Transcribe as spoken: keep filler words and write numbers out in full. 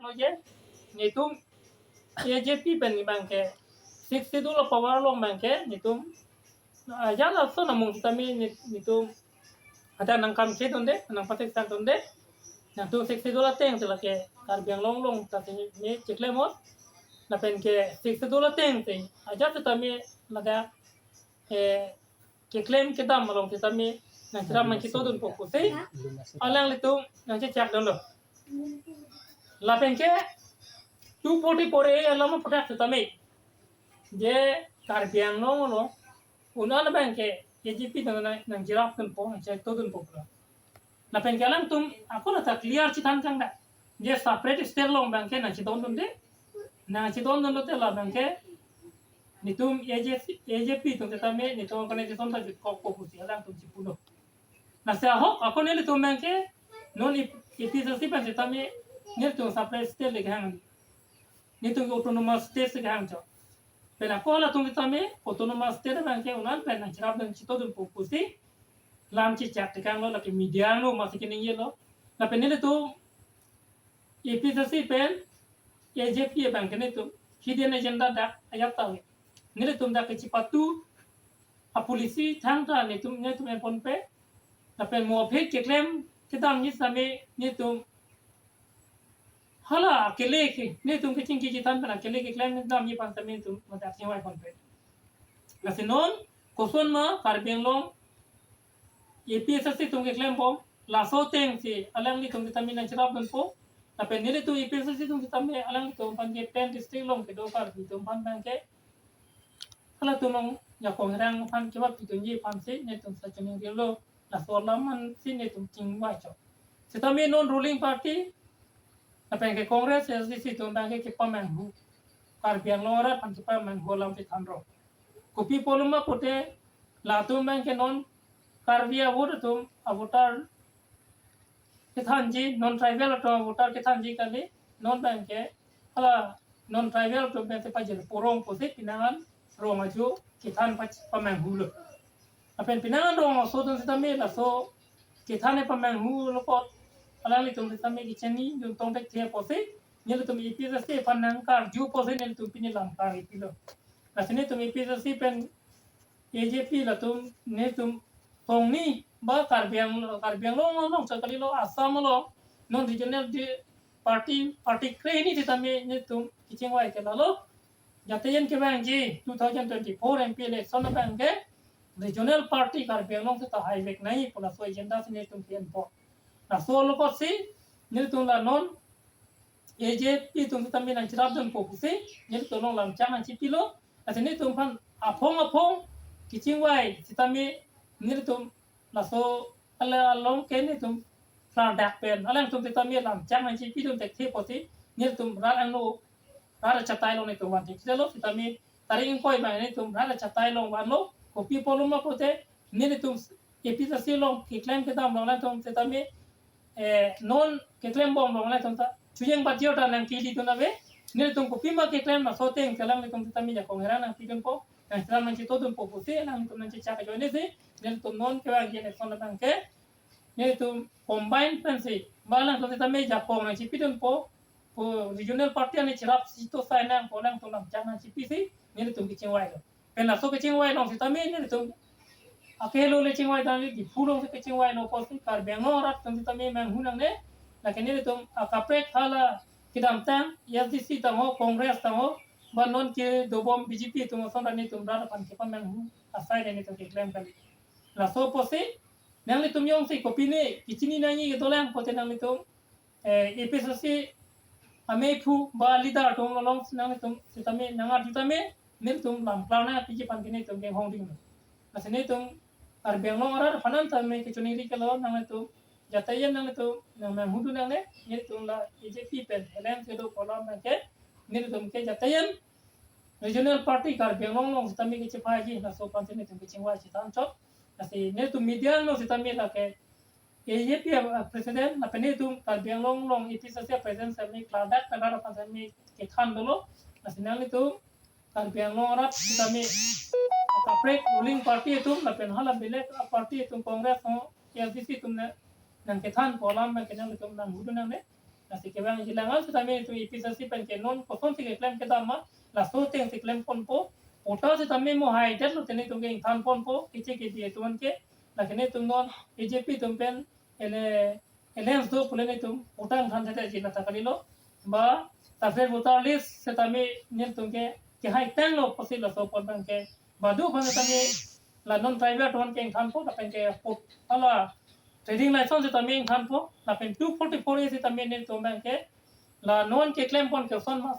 Lo je, netum A J P pen ni abang ke, Sixth Schedule a-power along abang ke netum, ah, ajat ason amung sitame ne-, netum hadak nangkam kedunde, nangpathekthak dunde. Nangtum Sixth Schedule ateng si lake Karbi Anglong along ta si ne cheklem hot. Lapen ke Sixth Schedule ateng si ajat sitame ladak, eh, keklem kedam along sitame nangcherap nangchitodunpo pusi alanglitum nangchechak dunlo. Lapen ke two forty-four A alam aputhak sitame je Karbi Anglong along un-an abang ke A J P nang, nang, nangcherapdunpo, nangchitodunpo pulo. Lapen ke alangtum ako la ta clear chethan kangdak. Je separate state along abang ke nangchitondunde. Nangchitondunlote la abang ke netum A J C, A J P atum sitame netum organization ta jutkokpo pusi alangtum chipulo. Lasi ahok ako nelitum abang ke non A P H L C pen sitame netum separate state le kehang. Netum ke autonomous state si kehang chot. Pen ako latum sitame autonomous state abang ke un-an pen nangcherap nangchitodunpo pusi lam chechak tekanglo, lake media angno masi keningjelo. Lapen nelitum A P H L C pen A J P abang ke netum hidden agenda dak ajat ta ave. Nelitum dak kechipatu a-policy thangta netum, netum enponpe. Lapen mo aphi keklem kedamji sitame netum hala akele ke, netum kechingki chethan pen akele keklem kedamji aphan sitame netum madak chingvaiponpe. Lasi non kosonma Karbi Anglong A P H L C atum keklembom, laso ateng si alanglitum sitame nangcherapdunpo. Lapen nelitum A P H L C atum sitame alanglitum aphan ke pen district along kedo Karbi atum aphan abang ke halatum along jakong herang aphan kevapdunji aphan si netum sachoningri lo, laso alam aphan si netum chingvai chot. Sitame non ruling party lapen ke Congress, S D C atum abang ke kepamanghu, Karbi Anglong arat aphan kepamanghu alam si thanrong. Kopi pulo ma pulote latum abang ke non Karbi a-vote atum a-voter kethanji, non tribal atum a-voter kethanji kali, non abang ke hala non tribal atum abang ke pajir purong pusi penang an rong ajo kethan pach-, pamanghulo. Lapen penang an rong aso atum sitame laso kethan pamanghulo apot alanglitum sitame kechini juntong thekthe pusi nelitum A P H L C aphan nangkarju pusi nelitum pini lam kar-ipilo. Lasi netum A P H L C pen A J P latum netum tongni ba Karbi Ang-, Karbi Anglong along chot kalilo, Assam along non regional di-, party, party krehini sitame netum kechingvai ke lalo. Jatayen kevangji two thousand twenty-four M P election abang ke regional party Karbi Anglong seta haivek nangji pu laso agenda si netum ke-enpo. Laso along apotsi netum la non A J P atum sitame nangcherapdunpo pusi nelitum along lamchak nangchipilo. Lasi netum aphan aphong aphong kechingvai sitame nelitum laso ala along ke netum klardak pen alangtum sitame lamchak nangchipidun thekthe pusi nelitum rat angno, rat achatai along netum vanthekthe lo, sitame tarik ingkoi abang netum rat achatai along vanlo. Kopi pulo ma pulote nelitum A P H L C along keklem kedam along alanglitum sitame, eh, non keklembom along alanglitum ta chujeng batjor ta nangkilidun ave. Nelitum kopima keklem laso ateng ke alanglitum sitame jakong herang nangpidunpo, nangcherap nangchitodunpo pusi alanglitum nangchechak ajoine si nelitum non kevangji election abang ke nelitum combine pensi ba alanglitum sitame jakong nangchipidunpo, pu regional party ani cherap sito sai nangpo, alanglitum lamchak nangchipisi nelitum kechingvailo. Pen laso kechingvai along sitame nelitum akelo le chingvai tangte, Diphu along si kechingvailo pusi Karbi Anglong arat atum sitame manghu nangne. Lake nelitum akaprek hala kedamtang S D C tangho, Congress tangho, ba non kedobom B J P atum ason ra netum rat aphan kepamanghu asai ra netum keklem kali. Laso pusi nanglitum jongsi kopine kechini nangji kedolang pulote nanglitum, eh, A P H L C ameiphu ba leader atum along nanglitum sitame nangarju tame, nelitum lam klarna piji aphan ke netum kenghong dinglo. Lasi netum Karbi Anglong arat aphan an tame kechoningri ke lo, nanglitum jatayen nanglitum nangmanghudu nangne, nelitum la A J P pen alliance kedo pu alam abang ke nelitum ke jatayen regional party Karbi Anglong along sitame kechephaiji, laso aphan si netum kechingvai chethan chot. Lasi netum media angno sitame lake A J P a-president, lapen netum Karbi Anglong along A P H L C a-president sitame klardak pen rat aphan sitame kethan dolo. Lasi nanglitum Karbi Anglong arat sitame akaprek ruling party atum lapen hala belek a-party atum, Congress ho, A I C C atum na nangkethanpo alam abang ke nanglitum nanghudu nangne. Lasi kevangji alangan sitame itum A P H L C pen ke non kosonsi keklem kedam ma, laso ateng si klem ponpo. Quota sitame mo hai det lo tene itum ke ingthan ponpo, keche kedi atum ke, lake netum non B J P atum pen ele alliance do pule netum quota ingthan thektheji, lata kalilo. Ba separate voter list sitame netum ke kehai tanglo pusi laso apot abang ke badu aphan sitame la non tribal atum ke ingthanpo, lapen ke quota, la trading license sitame ingthanpo, lapen two forty-four A sitame netum abang ke la non keklem pon ke son ma